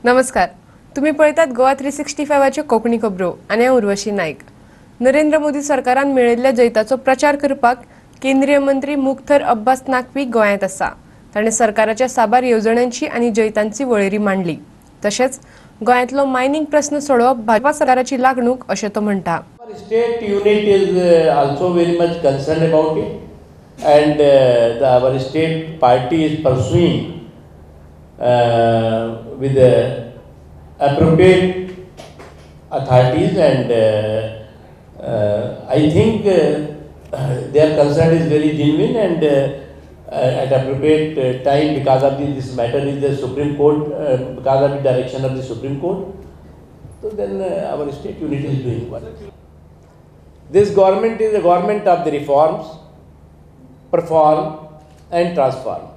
नमस्कार, तुम्ही पळयतात गोवा 365 कोंकणी खबरो आनी हांव उर्वशी नायक. नरेंद्र मोदी सरकारान मेळयल्ल्या जैताचो प्रचार करपाक केंद्रीय मंत्री मुख्तर अब्बास नाकवी गोंयांत आसा. ताणें सरकाराच्या साबार येवजण्यांची आनी जैतांची वळेरी मांडली. तशेंच गोंयांतलो मायनिंग प्रस्न सोडोवप भाजपा सरकाराची लागणूक अशें तो म्हणटा. State unit is also very much concerned about it and our state party is pursuing with the appropriate authorities and I think their concern is very genuine and at appropriate time, because of this matter is the Supreme Court, because of the direction of the Supreme Court, so then our state unit is doing well. This government is a government of the reforms, perform and transform.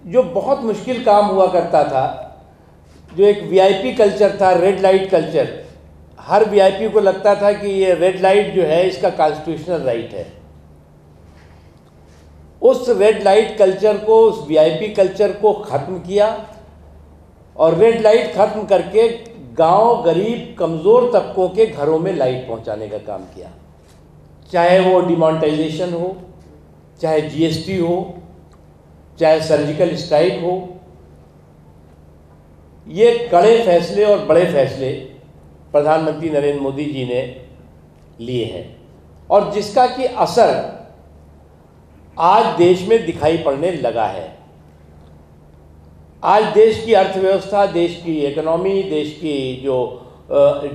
जो बहुत मुश्किल काम हुआ करता था, जो एक VIP culture था, रेड लाइट कल्चर, हर वीआईपी को लगता था कि ये रेड लाइट जो है इसका कॉन्स्टिट्यूशनल राइट है. उस रेड लाइट कल्चर को, उस वीआईपी कल्चर को ख़त्म किया और रेड लाइट ख़त्म करके गांव, गरीब, कमज़ोर तबकों के घरों में लाइट पहुंचाने का काम किया. चाहे वो डिमोनेटाइजेशन हो, चाहे जीएसटी हो, चाहे सर्जिकल स्ट्राइक हो, ये कड़े फैसले और बड़े फैसले प्रधानमंत्री नरेंद्र मोदी जी ने लिए हैं और जिसका कि असर आज देश में दिखाई पड़ने लगा है. आज देश की अर्थव्यवस्था, देश की इकोनॉमी, देश की जो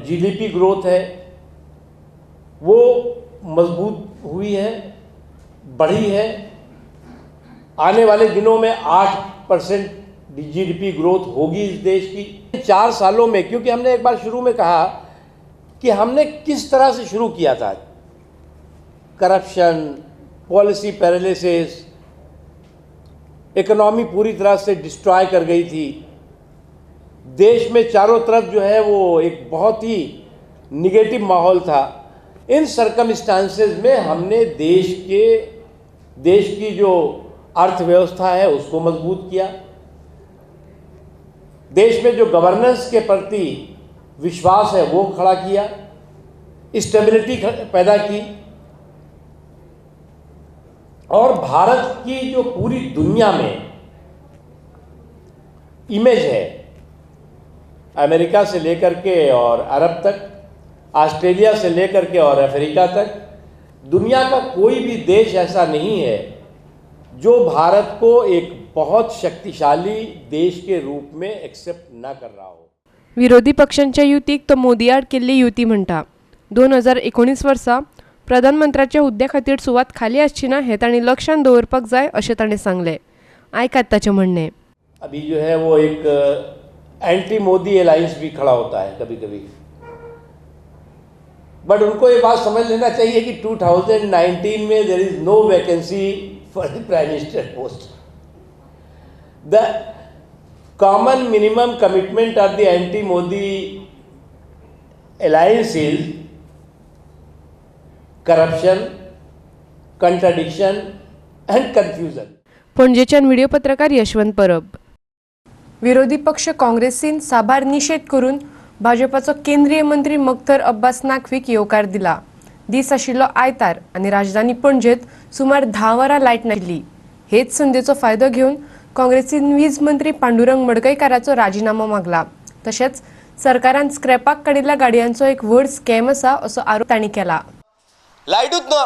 जीडीपी ग्रोथ है वो मजबूत हुई है, बढ़ी है. आने वाले दिनों में 8% जीडीपी ग्रोथ होगी इस देश की 4 सालों में. क्योंकि हमने एक बार शुरू में कहा कि हमने किस तरह से शुरू किया था, करप्शन, पॉलिसी पैरालिसिस, इकोनॉमी पूरी तरह से डिस्ट्रॉय कर गई थी, देश में चारों तरफ जो है वो एक बहुत ही निगेटिव माहौल था. इन सर्कमस्टांसेस में हमने देश की जो अर्थव्यवस्था है उसको मजबूत किया, देश में जो गवर्नेंस के प्रति विश्वास है वो खड़ा किया, स्टेबिलिटी पैदा की और भारत की जो पूरी दुनिया में इमेज है, अमेरिका से लेकर के और अरब तक, ऑस्ट्रेलिया से लेकर के और अफ्रीका तक, दुनिया का कोई भी देश ऐसा नहीं है जो भारत को एक बहुत शक्तिशाली देश के रूप में एक्सेप्ट ना कर रहा हो. विरोधी पक्षांच्या युतीक तो मोदी आड केल्ली युती म्हणटा. 2019 वर्सा प्रधानमंत्र्याच्या हुद्द्या खातीर सुवात खाली आसची ना हें तांणी लक्षांत दवरपाक जाय अशें ताणें सांगलें. आयकात ताचें म्हणणें. अभी जो है वो एक एंटी मोदी अलायंस भी खड़ा होता है कभी कभी, बट उनको ये बात समझ लेना चाहिए कि 2019 में there is no vacancy for the prime minister post. The common minimum commitment of the anti Modi alliance is corruption, contradiction and confusion. पणजेच्यान video पत्रकार यशवंत परब. विरोधी पक्ष काँग्रेसीन साबार निशेध करून भाजपाचो केंद्रीय मंत्री मुख्तर अब्बास नाकवीक येवकार दिला. दीस आशिल्लो आयतार आनी राजधानी पणजेत सुमार 10 वरां लायट नाशिल्ली. हेच संदेचो फायदो घेवन काँग्रेसीन वीज मंत्री पांडुरंग मडकयकाराचो राजिनामो मागला. तशेंच सरकारान स्क्रॅपाक काडिल्ल्या गाडयांचो एक व्हड स्कॅम आसा असो आरोप तांणी केला. लायटूच ना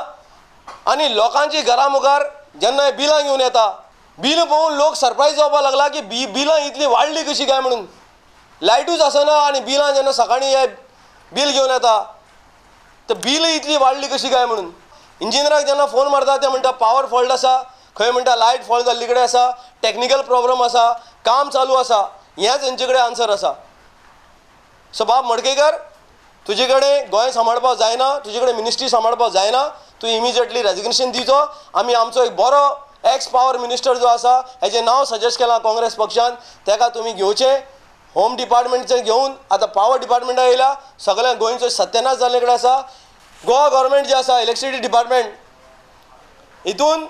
आनी लोकांची घरा मुखार जेन्ना बिलां घेवन येता, बील पळोवन लोक सरप्रायज जावपाक लागला की बिलां इतली वाडली कशी काय म्हणून. लायटूच आसना आनी बिलां जेन्ना सकाळीं हे बील घेवन येता तर बील इतली वाडली कशी काय म्हणून. इंजिनियराक जेन्ना फोन मारता ते म्हणटा पावर फॉल्ट आसा, खंय म्हणटा लायट फॉल्ट जाल्ली कडेन आसा, टॅक्निकल प्रॉब्लम आसा, काम चालू आसा, हेंच हेंचे कडेन आन्सर आसा. सो बाब मडकयकर, तुजे कडेन गोंय सांबाळपाक जायना, तुजे कडेन मिनिस्ट्री सांबाळपाक जायना, तूं इमिजिएटली रेजिग्नेशन दिवचो. आमी आमचो एक बरो एक्स पावर मिनिस्टर जो आसा हेजें नांव सजेस्ट केलां काँग्रेस पक्षान, तेका तुमी घेवचें. होम डिपार्टमेंटचें घेवन आतां पावर डिपार्टमेंटा येयला, सगळ्या गोंयचो सत्यानाश जाल्ले कडेन आसा. गोवा गव्हर्मेंट जें आसा इलेक्ट्रिसिटी डिपार्टमेंट हितून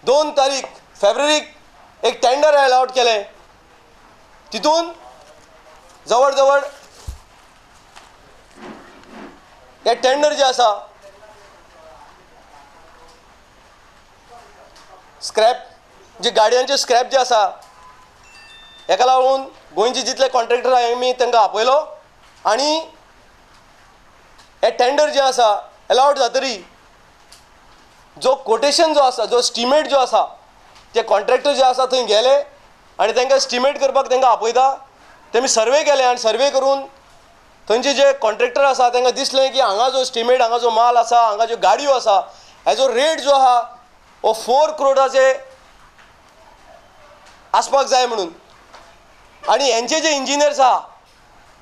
2 तारीख फेब्रुवारीक एक टेंडर अलॉट केलें, तितून जवळ जवळ हे टेंडर जे आसा स्क्रॅप जे गाडयांचे स्क्रॅप जे आसा हेका लागून गोंयचे जितले कॉन्ट्रॅक्टर आमी तांकां आपयलो आनी हे टेंडर जे आसा अलॉट जातरी जो कोटेशन जो आसा, जो एस्टिमेट जो आसा, ते कॉन्ट्रॅक्टर जे आसा थंय गेले आनी तांकां एस्टिमेट करपाक तांकां आपयता. तेमी सर्वे केले आनी सर्वे करून थंयचे जे कॉन्ट्रॅक्टर आसा तांकां दिसलें की हांगा जो एस्टिमेट, हांगा जो माल आसा, हांगा ज्यो गाडयो आसा, हेजो रेट जो आहा हो 4 करोडाचे आसपाक जाय म्हणून. आनी हेंचे जे इंजिनियर्स आहा,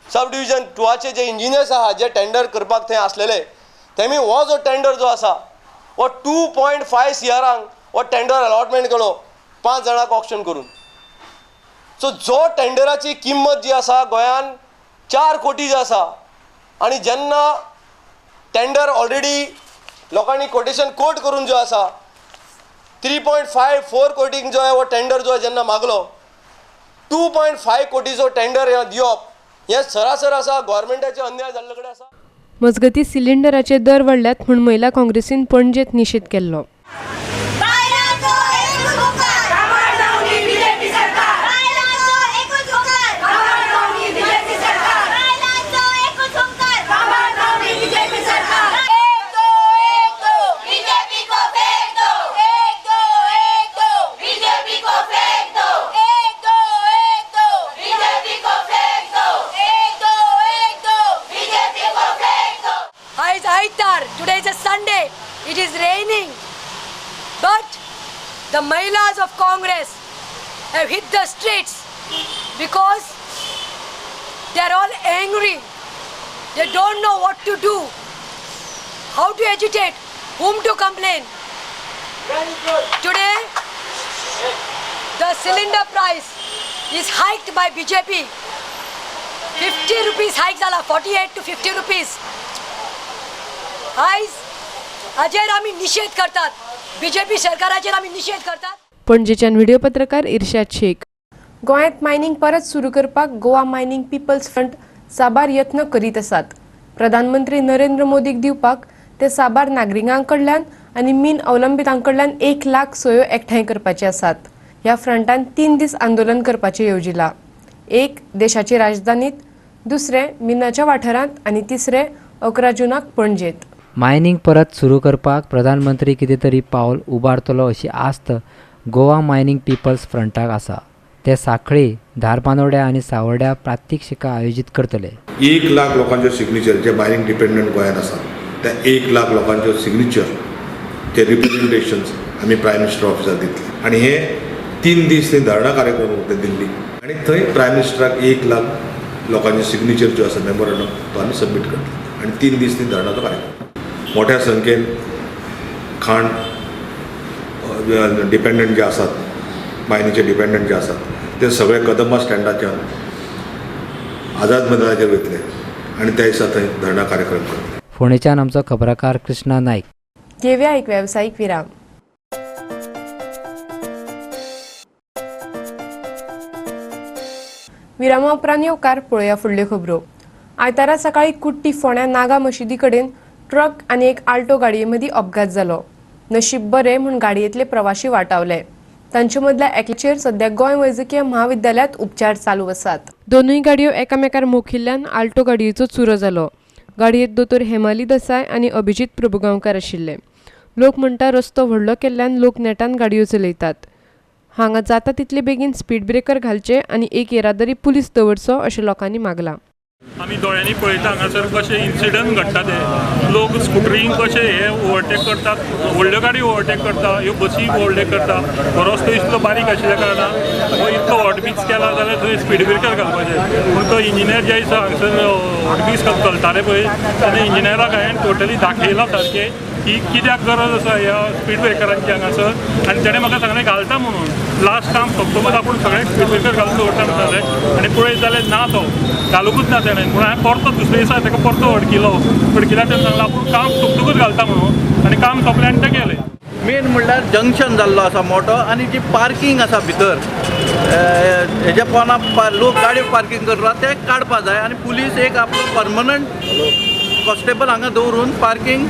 सब डिविजन 2 जे इंजिनियर्स आहा जे टेंडर करपाक थंय आसलेले, तेमी हो जो टेंडर जो आसा हो 2.5 सीआरांक हो टेंडर अलॉटमेंट केलो 5 जाणांक ऑक्शन करून. सो जो टेंडराची किंमत जी आसा गोंयान 4 कोटी जी आसा आनी जेन्ना टेंडर ऑलरेडी लोकांनी कोटेशन कोट करून जो आसा 3.54 कोटींक जो आहे हो टेंडर जो जेन्ना मागलो 2.5 कोटीचो टेंडर हे दिवप हे सरासर आसा गव्हर्मेंटाचे अन्याय जाल्ले कडेन आसा. मजगती सिलिंडराचे दर वाडल्यात म्हूण महिला काँग्रेसीन पणजेत निशेध केल्लो. Today is a Sunday, it is raining, but the Mahilas of Congress have hit the streets because they are all angry. They don't know what to do, how to agitate, whom to complain. Today, the cylinder price is hiked by BJP. 50 rupees hike zala, 48 to 50 rupees. आयज हाजेर आमी निशेध करतात, BJP सरकाराचेर आमी निशेध करतात. पणजेच्यान व्हिडिओ पत्रकार इर्शाद शेख. गोंयांत मायनिंग परत सुरू करपाक गोवा मायनिंग पिपल्स फ्रंट साबार यत्न करीत आसात. प्रधानमंत्री नरेंद्र मोदीक दिवपाक ते साबार नागरिकां कडल्यान आनी मीन अवलंबितां कडल्यान 1 लाख सयो एकठांय करपाचे आसात. ह्या फ्रंटान 3 दीस आंदोलन करपाचें येवजिलां. एक देशाची राजधानीत, दुसरें मिनाच्या वाठारांत आनी तिसरें 11 जूनाक पणजेत. मायनिंग परत सुरू करपाक प्रधानमंत्री कितें तरी पावल उबारतलो अशी आस्त गोवा मायनिंग पिपल्स फ्रंटाक आसा. ते सांखळी, धारबांदोड्या आनी सावर्ड्या प्रात्यक्षिकां आयोजीत करतले. 1 लाख लोकांच्यो सिग्नेचर जे मायनिंग डिपेंडंट गोंयांत आसा त्या 1 लाख लोकांच्यो सिग्नेचर जे रिप्रेझेंटेशन्स आमी प्रायम मिनिस्टर ऑफिसाक दितले आनी हे 3 दीस ते धरणा कार्यक्रम उरता दिल्ली आनी थंय प्रायम मिनिस्टराक 1 लाख लोकांचे सिग्नेचर ज्यो आसा मेमोरंडम तो आमी सबमीट करतले आनी 3 दीस ती धरणाचो कार्यक्रम. मोठ्या संख्येन खाण डिपेंडंट जे आसात, मायनीचे डिपेंडंट जे आसात ते सगळे कदंबा स्टँडाच्यान आझाद मैदानाचेर वयतले आनी त्या दिसा थंय धरणा कार्यक्रम करतले. फोंडेच्यान आमचो खबराकार कृष्णा नायक. घेवया एक वेवसायीक विराम. विरामा उपरांत येवकार पळोवया फुडल्यो खबरो. आयतारा सकाळी कुट्टी फोंड्या नागा मशिदी कडेन ट्रक आनी एक आल्टो गाडये मदीं अपघात जालो. नशीब बरें म्हूण गाडयेंतले प्रवाशी वाटावले. तांचे मदल्या एकल्याचेर सद्या गोंय वैजकीय म्हाविद्यालयांत उपचार चालू आसात. दोनूय गाडयो एकामेकार मोखिल्ल्यान आल्टो गाडयेचो चुरो जालो. गाडयेंत दोतोर हेमाली देसाय आनी अभिजीत प्रभुगांवकार आशिल्ले. लोक म्हणटा रस्तो व्हडलो केल्ल्यान लोक नेटान गाडयो चलयतात. हांगा जाता तितले बेगीन स्पीड ब्रेकर घालचे आनी एक येरादारी पुलीस दवरचो अशें लोकांनी मागलां. आमी दोळ्यांनी पळयता हांगासर कशे इन्सिडंट घडटा ते लोक स्कुटरींक कशे हे ओवरटेक करतात, व्हडल्यो गाडी ओवरटेक करता, ह्यो बसी ओवरटेक करता. हो रस्तो इतलो बारीक आशिल्ल्या कारणान हो इतलो हॉटमिक्स केला जाल्यार थंय स्पीड ब्रेकर घालपाचें. पूण तो इंजिनियर जे आसा हांगासर हॉटमिक्स चलताले पळय तेन्ना इंजिनियराक हांवें टोटली दाखयलां सारकें की कित्याक गरज आसा ह्या स्पीड ब्रेकरांची हांगासर आनी तेणें म्हाका सांगलें घालता म्हणून. लास्ट काम सोंपतकूच आपूण सगळें स्पीड ब्रेकर घालून दवरता म्हणटालें आनी पळयत जाल्यार ना, तो घालुकूच ना तेणें. पूण हांवें परतो दुसरे दिसा ताका परतो अडकिलो, अडकिल्या तेणें सांगलें आपूण काम सोंपतकूच घालता म्हणून आनी काम सोंपलें आनी ते गेले. मेन म्हणल्यार जंक्शन जाल्लो आसा मोठो आनी जी पार्कींग आसा भितर हेज्या पोना लोक गाडयो पार्कींग करता ते काडपा जाय आनी पुलीस एक आपलो परमनंट कॉन्स्टेबल हांगा दवरून पार्कींग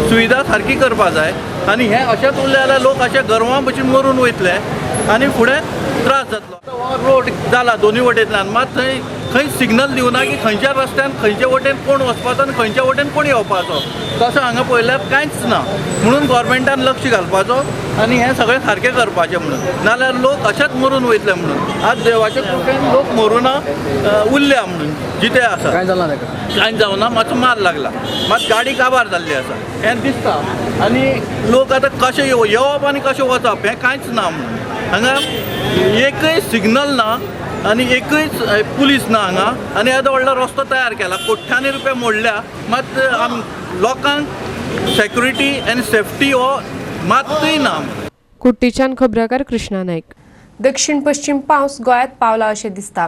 सुविधा सारकी करपा जाय. आनी हें अशेंच उरलें जाल्यार लोक अशे गर्वां भशेन मरून वयतले आनी फुडें त्रास जातलो. हो रोड जाला दोनूय वटेंतल्यान, मात थंय खंय सिग्नल दिवना की खंयच्या रस्त्यान खंयचे वटेन कोण वचपाचो आनी खंयच्या वटेन कोण येवपाचो, तसो हांगा पळयल्यार कांयच ना. म्हणून गव्हर्मेंटान लक्ष घालपाचो आनी हें सगळें सारकें करपाचें म्हणून, नाजाल्यार लोक अशेंच मरून वयतले म्हणून. आज देवाच्या कृपेन लोक मरुना उरल्या म्हणून जिते आसा, कांय जालां ताका, कांय जावना, मातसो मार लागला, मात गाडी काबार जाल्ली आसा हें दिसता. आनी लोक आतां कशें येवप आनी कशें वचप हें कांयच ना म्हणून. हांगा एकय सिग्नल ना आनी एकूय पुलीस ना हांगा आनी येदो व्हडलो रस्तो तयार केला, कोट्यांनी रुपया मोडल्या, मात लोकांक सेक्युरिटी आनी सेफ्टी हो मात्तूय ना. कुट्टीच्यान खबराकार कृष्णा नायक. दक्षिण पश्चिम पावस गोंयांत पावला अशें दिसता.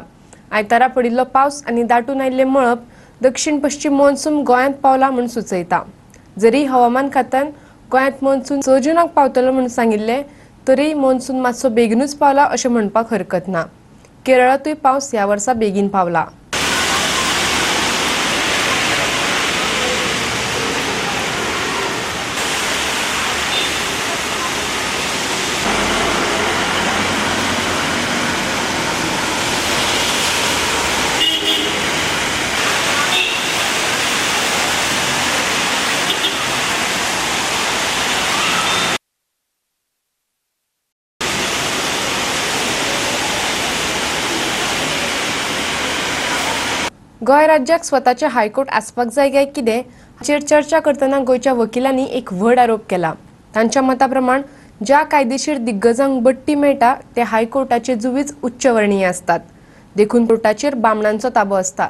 आयतारा पडिल्लो पावस आनी दाटून आयिल्लें मळब दक्षिण पश्चिम मॉन्सून गोंयांत पावला म्हूण सुचयता. जरी हवामान खात्यान गोंयांत मॉन्सून 6 जुनाक पावतलो म्हूण सांगिल्लें तरी मॉन्सून मातसो बेगीनूच पावला अशें म्हणपाक हरकत ना. केरळांतूय पावस ह्या वर्सा बेगीन पावला. गोंय राज्याक स्वताचे हायकोर्ट आसपाक जाय काय कितें हाचेर चर्चा करतना गोंयच्या वकिलांनी एक व्हड आरोप केला. तांच्या मता प्रमाण ज्या कायदेशीर दिग्गजांक बडटी मेळटा ते हायकोर्टाचे जुवीज उच्चवर्णीय आसतात, देखून कोर्टाचेर बामणांचो ताबो आसता.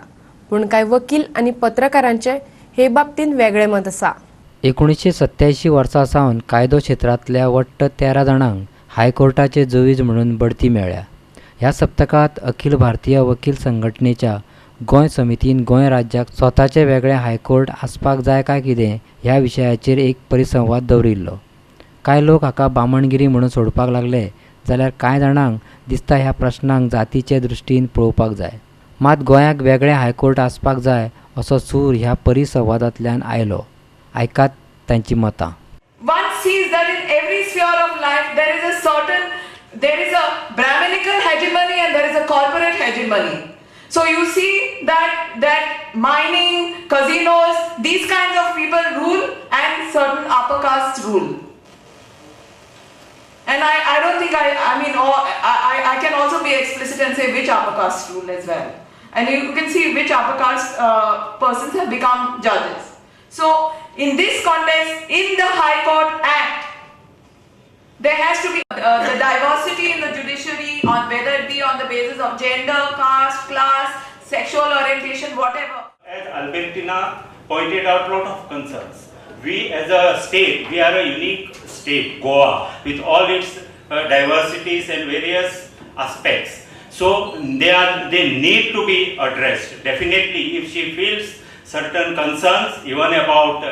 पूण कांय वकील आनी पत्रकारांचे हे बाबतींत वेगळें मत आसा. 1987 वर्सा सावन कायदो क्षेत्रांतल्या वट्ट 13 जाणांक हायकोर्टाचे जुवीज म्हणून बढती मेळ्ळ्या. ह्या सप्तकांत अखिल भारतीय वकील संघटनेच्या गोंय समितीन गोंय राज्याक स्वताचे वेगळे हायकोर्ट आसपाक जाय काय कितें ह्या विशयाचेर एक परिसंवाद दवरिल्लो. कांय लोक हाका बामणगिरी म्हणून सोडपाक लागले जाल्यार कांय जाणांक दिसता ह्या प्रश्नांक जातीचे दृश्टीन पळोवपाक जाय. मात गोंयाक वेगळे हायकोर्ट आसपाक जाय असो सूर ह्या परिसंवादांतल्यान आयलो. आयकात तांची मतां. One sees that in every sphere of life there is a certain, there is a Brahminical hegemony and there is a corporate hegemony. So you see that mining, casinos, these kinds of people rule and certain upper castes rule. And I don't think I mean, or I can also be explicit and say which upper caste rule as well. And you can see which upper caste persons have become judges. So in this context, in the High Court Act, there has to be the diversity in the judiciary, on whether it be on the basis of gender, caste, class, sexual orientation, whatever. As Albertina pointed out, lot of concerns. We as a state, we are a unique state, Goa, with all its diversities and various aspects. So they need to be addressed. Definitely, if she feels certain concerns, even about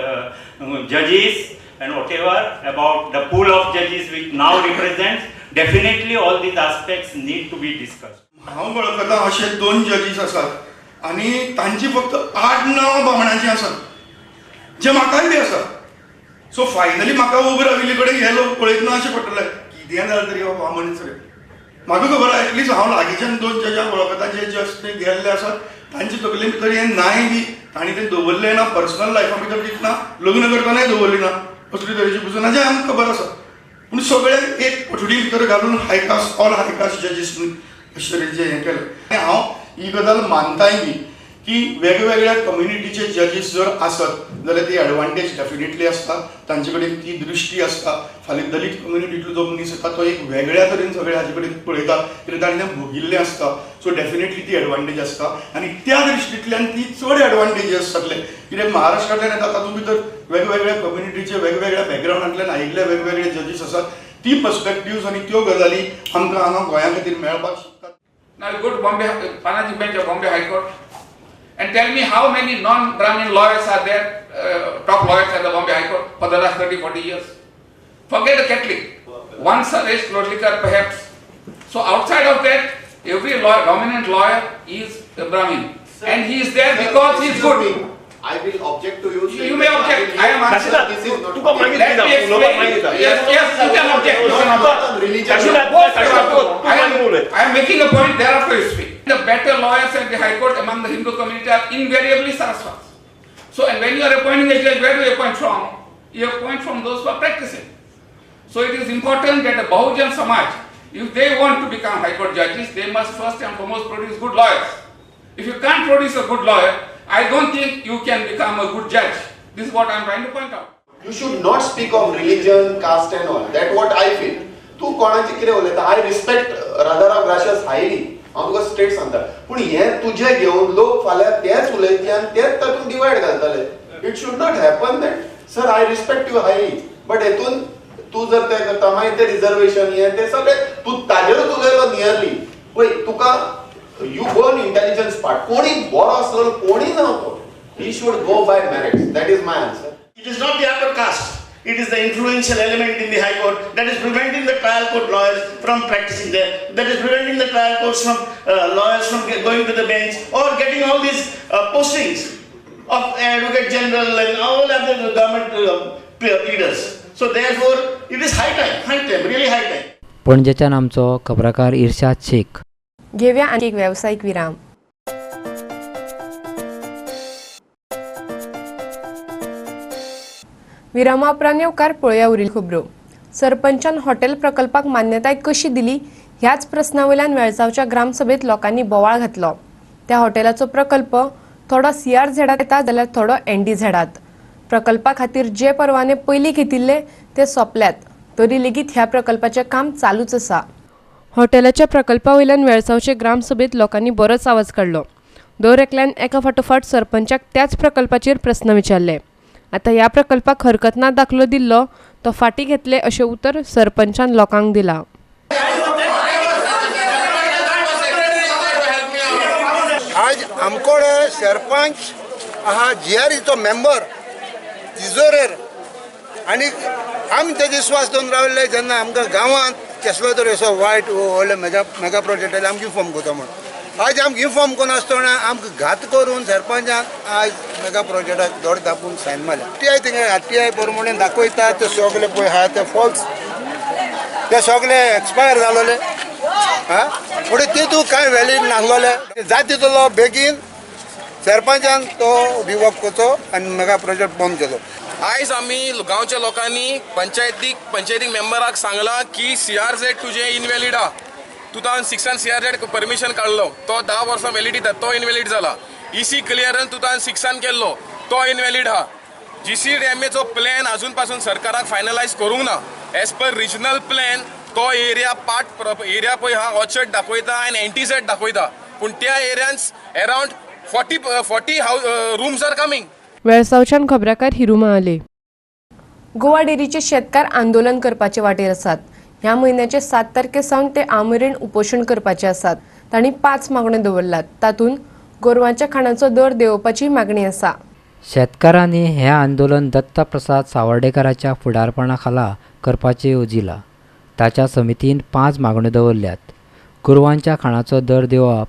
judges and whatever, about the pool of judges which now represents, definitely all these aspects need to be discussed. हांव वळखता अशे 2 जजीस आसात आनी तांची फक्त 8 नांवां बामणाचीं आसात जे म्हाकाय बी आसा. सो फायनली म्हाका उबो राविल्ले कडेन हे लोक पळयतना अशें पडटलें कितें जालें तरी हो बामण सगळें. म्हाका खबर आसा एटलिस्ट हांव लागींच्यान 2 जजांक वळखता जे जस्ट गेल्ले आसात तांचे तकले भितर हें नाय बी तांणी तें दवरलें ना, पर्सनल लायफा भितर दितना लग्न करतनाय दवरली ना कसली तरेची पुजन हाचें आमकां खबर आसा. पूण सगळें एक कोठडी भितर घालून high caste, all high caste जजीस अशे तरेचें हें केलें. आनी हांव ही गजाल मानताय बी की वेगवेगळ्या कम्युनिटीचे जजीस जर आसत जाल्यार ती एडवांटेज डेफिनेटली आसता, तांचे कडेन ती दृश्टी आसता. फाल्यां दलीत कम्युनिटींतलो जो मनीस येता तो एक वेगळ्या तरेन सगळें हाजे कडेन पळयता कित्याक ताणें तें भोगिल्लें आसता. सो डेफिनेटली ती एडवांटेज आसता आनी त्या दृश्टींतल्यान ती चड एडवांटेज आसतले कित्याक महाराष्ट्रांतल्यान येता तातूंत भितर वेगवेगळ्या कम्युनिटीचे वेगवेगळ्या बॅकग्रावंडांतल्यान आयिल्ले वेगवेगळे जजीस आसात. ती पर्सपेक्टिव्स आनी त्यो गजाली आमकां हांगा गोंया खातीर मेळपाक शकतात. Now go to Bombay, Panaji bench of Bombay High Court and tell me how many non-Brahmin lawyers are there, top lawyers at the Bombay High Court for the last 30-40 years. Forget the Catholic. One Suresh Lotlikar perhaps. So outside of that, every lawyer, dominant lawyer is a Brahmin. Sir, and he is there sir, because he is good. Me. I will object to you. You may object. I am answering. This is not. Let me explain. Yes, yes, you can object. You can object. I am making a point, thereafter you speak. The better lawyers at the High Court among the Hindu community are invariably Saraswats. So, and when you are appointing a judge, where do you appoint from? You appoint from those who are practicing. So it is important that the Bahujan Samaj, if they want to become High Court judges, they must first and foremost produce good lawyers. If you can't produce a good lawyer, I don't think you can become a good judge. This is what I am trying to point out. You should not speak of religion, caste and all. That what I feel. तू कोणाचे कितें उलयता? I respect Radharao Gracias highly. हांव तुका straight सांगता. पूण हें तुजें घेवन लोक फाल्यां तेच उलयतले आनी तेच तातूंत डिवायड घालतले. It should not happen that. Sir, I respect you highly. But हेतून तूं जर तें करता मागीर तें रिजर्वेशन हें तें सगळें तूं ताजेरूच उलयलो नियरली. पळय तुका you go on intelligence part. कोणी बरो आसलो कोणी ना तो. He should go by merits. That is my answer. It is not the upper caste. It is the influential element in the High Court that is preventing the trial court lawyers from practicing there, that is preventing the trial courts from lawyers from going to the bench or getting all these postings of Advocate General and all other government leaders. So therefore, it is high time, really high time. पणजेच्यान आमचो खबराकार इर्शाद शेख. घेवया आनी एक वेवसायीक विराम. विरामा उपरांत येवकार पळोवया उरिल्ल्यो खबरो. सरपंचान हॉटेल प्रकल्पाक मान्यताय कशी दिली ह्याच प्रस्ना वयल्यान वेळसावच्या ग्रामसभेत लोकांनी बोवाळ घातलो. त्या हॉटेलाचो प्रकल्प थोडो सीआर झेडात येता जाल्यार थोडो एनडी झेडात. प्रकल्पा खातीर जे परवाने पयलीं घेतिल्ले ते सोंपल्यात, तरी लेगीत ह्या प्रकल्पाचें काम चालूच आसा. हॉटेलाच्या प्रकल्पा वयल्यान वेळसावचे ग्रामसभेत लोकांनी बरोच आवाज काडलो. दर एकल्यान एका फाटोफाट सरपंचाक त्याच प्रकल्पाचेर प्रस्न विचारले. आतां ह्या प्रकल्पाक हरकत ना दाखलो दिल्लो तो फाटीं घेतले अशें उतर सरपंचान लोकांक दिलां. आज आमकोडे सरपंच आहा, जीआरईचो मेंबर तिजोरेर, आनी आमी तेजे विश्वास दवरून राविल्ले. जेन्ना आमकां गांवांत कसलो तरी असो वायट व्हडले मेगा प्रोजेक्ट आयले आमकां इन्फॉर्म करता म्हणून, आज आमकां इन्फॉर्म करनासतना आमकां घात करून सरपंचान आज मेगा प्रोजेक्टाक दोड दापून सायन मारल्या. आरटीआय थिंगा आरटीआय प्रमाणे दाखयता ते सगळे पळय आहा ते फॉल्स, ते सगळे एक्सपायर जालोले. हा, फुडें तितूंत कांय व्हॅलीड नासलोले. जाय तितलो बेगीन सरपंचान तो रिवॉक करचो आनी मेगा प्रोजेक्ट बंद केलो. आयज आमी गांवच्या लोकांनी पंचायतीक मेंबराक सांगलां की सीआरझेड तुजें इनव्हॅलीड आहा. 2006 सीआरझेड परमिशन काडलो तो 10 वर्सां व्हॅलिड दिता, तो इनव्हॅलीड जाला. ईसी क्लियरन्स 2006 केल्लो तो इनव्हॅलीड आहा. जीसीडीएमएचो प्लॅन अजून पासून सरकाराक फायनलायज करूंक ना. एज पर रिजनल प्लॅन तो एरिया पार्ट एरिया पळय आहा, ऑर्चर्ड दाखयता आनी एनटीझेड दाखयता, पूण त्या एरियांत अरावंड 40 रूम्स are coming. वेळसावच्यान खबराकार हिरू महाले. गोवा डेरीचे शेतकार आंदोलन करपाचे वाटेर आसात. ह्या म्हयन्याचे 7 तारखे सावन ते आमरण उपोशण करपाचे आसात. तांणी 5 मागण्यो दवरल्यात. तातूंत गोरवांच्या खाणाचो दर देंवोवपाची मागणी आसा. शेतकारांनी हें आंदोलन दत्तप्रसाद सावर्डेकाराच्या फुडारपणा खाला करपाचें येवजिलां. ताच्या समितीन 5 मागण्यो दवरल्यात. गोरवांच्या खाणाचो दर देंवोवप,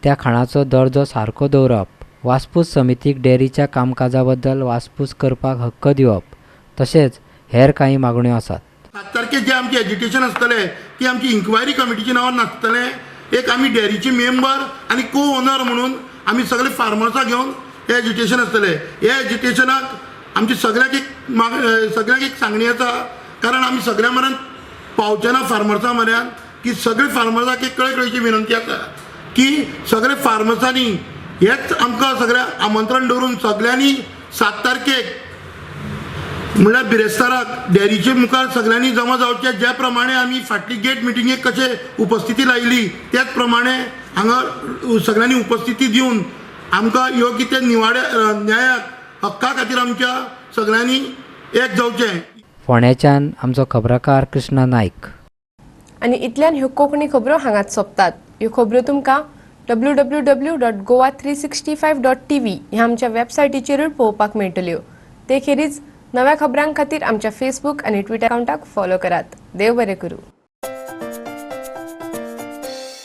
त्या खाणाचो दर्जो सारको दवरप, वासपूस समितीक डेअरीच्या कामकाजा बद्दल वासपूस करपाक हक्क दिवप, तशेंच हेर कांय मागण्यो आसात. 7 तारखेक जे आमचें एजिटेशन आसतलें ती आमची इन्क्वायरी कमिटीच्या नांवान नासतलें. एक आमी डेअरीची मेंबर आनी को ओनर म्हणून आमी सगळे फार्मर्सां घेवन हें एजिटेशन आसतलें. ह्या एजिटेशनाक आमची सगळ्याक एक सगळ्याक एक सांगणी आसा, कारण आमी सगळ्या म्हऱ्यान पावचे ना फार्मर्सां म्हऱ्यान, की सगळे फार्मर्साक एक कळकळीची विनंती आसा की सगळे फार्मर्सांनी हेच आमकां सगळ्या आमंत्रण दवरून सगळ्यांनी 7 तारखेक म्हणल्यार बिरेस्ताराक डेअरीचे मुखार सगळ्यांनी जमा जावचें. ज्या प्रमाणे आमी फाटली गेट मिटिंगेक कशें उपस्थिती लायली त्याच प्रमाणे हांगा सगळ्यांनी उपस्थिती दिवन आमकां योग्य ते निवाडे न्यायाक हक्का खातीर आमच्या सगळ्यांनी एक जावचें. फोंड्याच्यान आमचो खबराकार कृष्णा नायक. आनी इतल्यान ह्यो कोंकणी खबरो हांगाच सोंपतात. ह्यो खबरो तुमकां www.goa365.tv ह्या आमच्या वेबसायटीचेरूय पळोवपाक मेळटल्यो. ते खेरीज नव्या खबरां खातीर आमच्या फेसबूक आनी ट्विटर अकाउंटाक फॉलो करात. देव बरें करूं.